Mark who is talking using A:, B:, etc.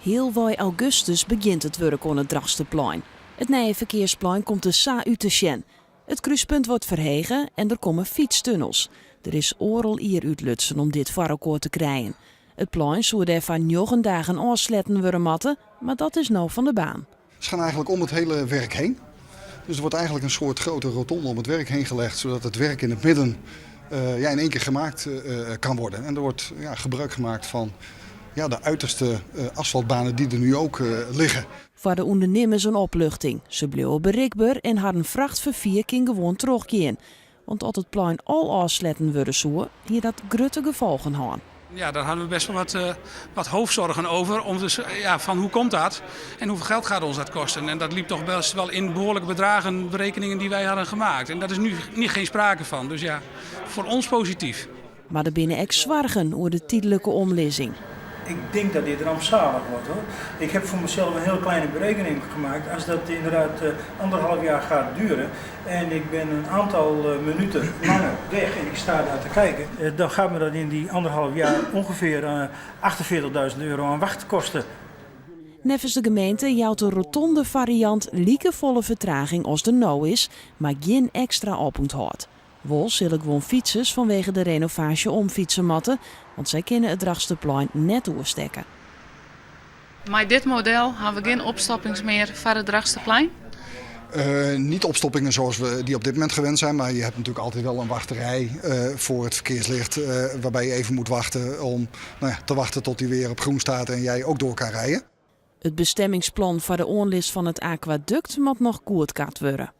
A: Healwei augustus begjint it wurk oan it Drachtsterplein. It nije ferkearsplein komt der sa út te sjen. It krúspunt wurdt ferhege en der komme fytstunnels. Der is oardel jier útlutsen om dit foar elkoar te krijen. It plein soe dêrfoar njoggen dagen ôfsletten wurde moatte, mar dat is no fan de baan.
B: Ze gaan eigenlijk om het hele werk heen. Dus er wordt eigenlijk een soort grote rotonde om het werk heen gelegd, zodat het werk in het midden ja, in één keer gemaakt kan worden. En er wordt, ja, gebruik gemaakt van, ja, de uiterste asfaltbanen die er nu ook liggen.
A: Foar de ûndernimmers in opluchting. Se bliuwe berikber en harren frachtferfier kin gewoan trochgean. Want as it plein al ôfsletten wurde soe, hie dat grutte gefolgen hân.
C: Ja, daar hadden we best wel wat hoofdzorgen over. Om dus, ja, van hoe komt dat en hoeveel geld gaat ons dat kosten? En dat liep toch best wel in behoorlijke bedragen, berekeningen die wij hadden gemaakt. En dat is nu niet, geen sprake van. Dus ja, voor ons positief.
A: Mar der binne ek soargen oer de tydlike omlizzing.
D: Ik denk dat dit rampzalig wordt, hoor. Ik heb voor mezelf een heel kleine berekening gemaakt. Als dat inderdaad anderhalf jaar gaat duren en ik ben een aantal minuten langer weg en ik sta daar te kijken, dan gaat me dat in die anderhalf jaar ongeveer €48.000 aan wachtkosten.
A: Neffens de gemeente jout de rotonde fariant likefolle fertraging as der no is, mar gjin ekstra opûnthâld. Wol sille guon fytsers fanwege de renovaasje omfytse moatte, want sy kinne it Drachtsterplein net oerstekke.
E: Mei dit model hawwe we gjin opstoppings mear foar it Drachtsterplein?
B: Niet opstoppingen zoals we die op dit moment gewend zijn, maar je hebt natuurlijk altijd wel een wachterij voor het verkeerslicht waarbij je even moet wachten om, nou ja, te wachten tot die weer op groen staat en jij ook door kan rijden.
A: It bestemmingsplan foar de oanlis fan it akwadukt moat noch goedkard wurde.